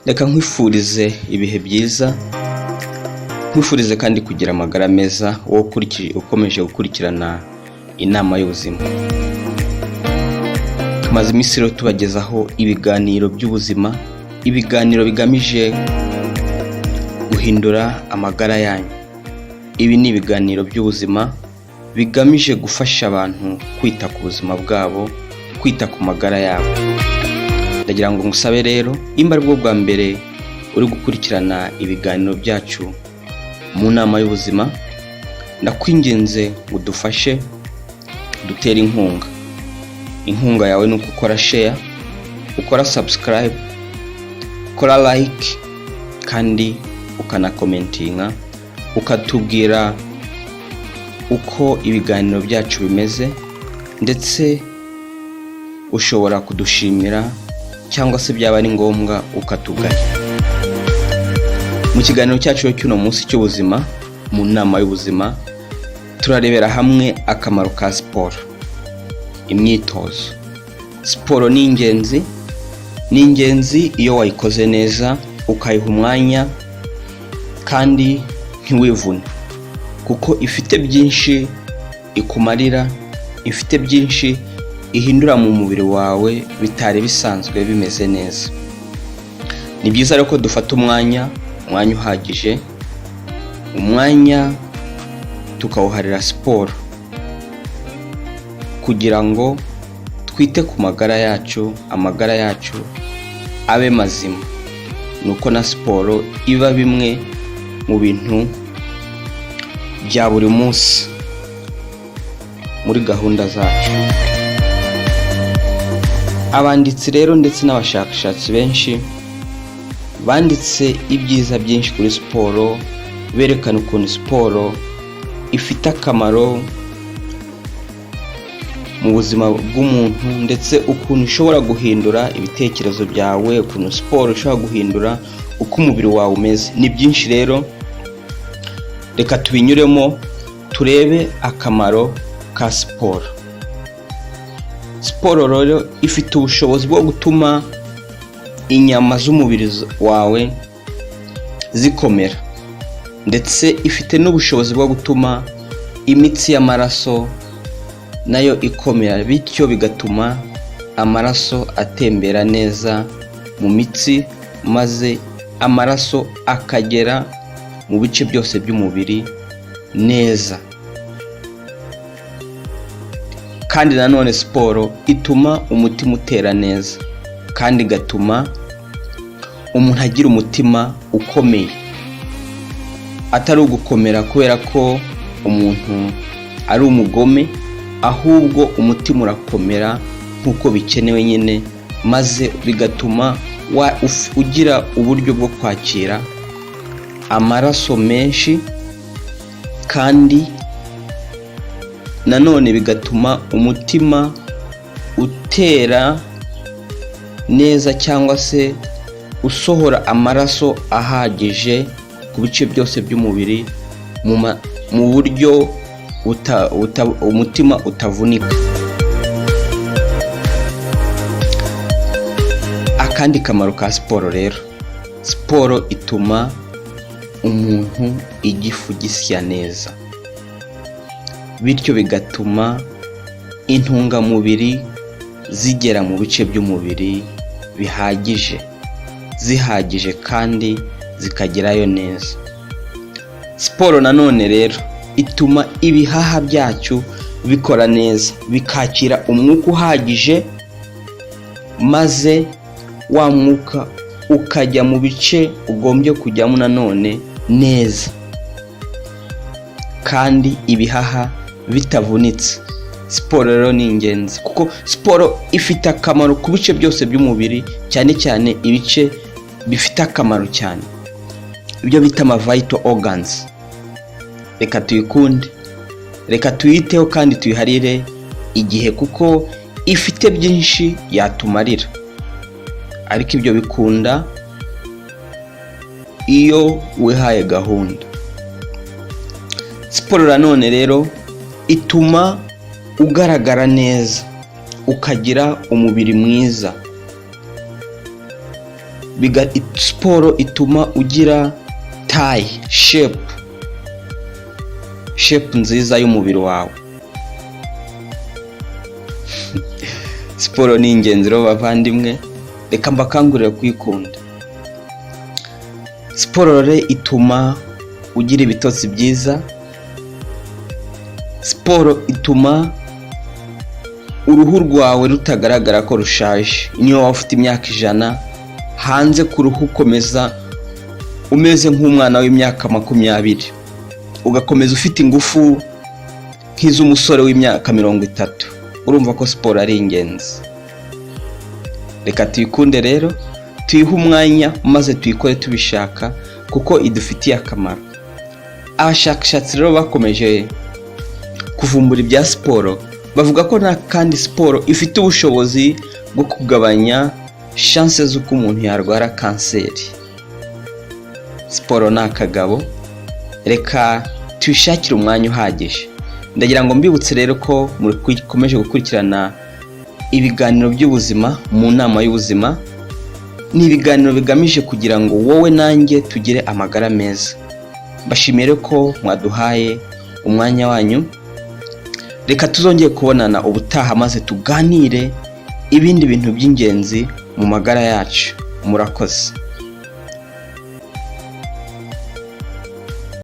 Reka nkwifurize ibihe byiza, nkwifurize kandi kugira amagara meza, wowe ukomeje gukurikirana Inama y'Ubuzima. Tumaze iminsi rero tubagezaho ibiganiro by'ubuzima, ibiganiro bigamije guhindura amagara yanyu. Ibi ni ibiganiro by'ubuzima bigamije gufasha abantu kwita ku buzima bwabo, kwita ku magara yabo. Ndagira ngo ngusabe rero, nimba ari bwo bwa mbere uri gukurikirana ibiganiro byacu mu Nama y'Ubuzima, ndakwinginze ngo udufashe, dutere inkunga. Inkunga yawe ni uko ukora share, ukora subscribe, ukora like, kandi ukanacommentinga, ukatubwira uko ibiganiro byacu bimeze, ndetse ushobora kudushimira cyangwa se byaba ari ngombwa ukatugaya. Mu kiganiro cyacu cy'uno munsi cy'ubuzima mu Nama y'Ubuzima, turarebera hamwe akamaro ka siporo, imyitozo. Siporo ni ingenzi, ni ingenzi iyo wayikoze neza, ukayiha umwanya kandi ntiwivune, kuko ifite byinshi ikumarira, ifite byinshi ihindura mu mubiri wawe bitari bisanzwe bimeze neza. Ni byiza rero ko dufata umwanya, umwanya uhagije, umwanya tukawuharira siporo kugira ngo twite ku magara yacu, amagara yacu abe mazima. Ni uko na siporo iba bimwe mu bintu bya buri munsi muri gahunda zacu. Abanditsi rero ndetse n'abashakashatsi benshi banditse ibyiza byinshi kuri siporo, berekana ukuntu siporo ifite akamaro mu buzima bw'umuntu, ndetse ukuntu ishobora guhindura ibitekerezo byawe, ukuntu siporo ishobora guhindura uko umubiri wawe umeze. Ni byinshi rero, reka tubinyuremo turebe akamaro ka siporo. Siporo rero ifite ubushobozi bwo gutuma inyama z'umubiri wawe zikomera, ndetse ifite n'ubushobozi bwo gutuma imitsi y'amaraso nayo ikomera, bityo bigatuma amaraso atembera neza mu mitsi, maze amaraso akagera mu bice byose by'umubiri neza. Kandi nanone siporo ituma umutima utera neza, kandi igatuma umuntu agira umutima ukomeye, atari ugukomera kubera ko umuntu ari umugome, ahubwo umutima urakomera nk'uko bikenewe nyine, maze bigatuma ugira uburyo bwo kwakira amaraso menshi, kandi nanone bigatuma umutima utera neza cyangwa se usohora amaraso ahagije ku bice byose by'umubiri mu buryo umutima utavunika. Akandi kamaro ka siporo rero, siporo ituma umuntu igifu gisya neza, bityo bigatuma intungamubiri zigera mu bice by'umubiri bihagije, zihagije kandi zikagerayo neza. Siporo nanone rero ituma ibihaha byacu bikora neza, bikakira umwuka uhagije, maze wa mwuka ukajya mu bice ugombye kujyamo nanone neza, kandi ibihaha bitavunitse. Siporo rero ni ingenzi, kuko siporo ifite akamaro ku bice byose by'umubiri, cyane cyane ibice bifite akamaro cyane, ibyo bita ama vital organs. Reka tuyikunde, reka tuyiteho kandi tuyiharire igihe, kuko ifite byinshi yatumarira. Ariko ibyo bikunda iyo wihaye gahunda. Siporo nanone rero ituma ugaragara neza, ukagira umubiri mwiza. Siporo ituma ugira taille, shape nziza y'umubiri wawe. Siporo ni ingenzi rero bavandimwe, reka mbakangurire kuyikunda. Siporo rero ituma ugira ibitotsi byiza. Siporo ituma uruhu rwawe rutagaragara ko rushaje. Niyo waba ufite imyaka 100, hanze ku ruhu ukomeza umeze nk'umwana w'imyaka 20, ugakomeza ufite ingufu nk'iz'umusore w'imyaka 30. Urumva ko siporo ari ingenzi. Reka tuyikunde rero, tuyihe umwanya maze tuyikore tubishaka kuko idufitiye akamaro. Abashakashatsi rero bakomeje kuvumbura ibya siporo, bavuga ko nta kandi siporo ifite ubushobozi bwo kugabanya chance z'uko umuntu yarwara kanseri. Siporo ni akagabo, reka tuyishakire umwanya uhagije. Ndagira ngo mbibutse rero ko mukomeje gukurikirana ibiganiro by'ubuzima mu nama y'ubuzima. Ni ibiganiro bigamije kugira ngo wowe nanjye tugire amagara meza. Mbashimiye ko mwaduhaye umwanya wanyu. Reka tuzongere kubonana ubutaha maze tuganire ibindi bintu by'ingenzi mu magara yacu. Murakoze.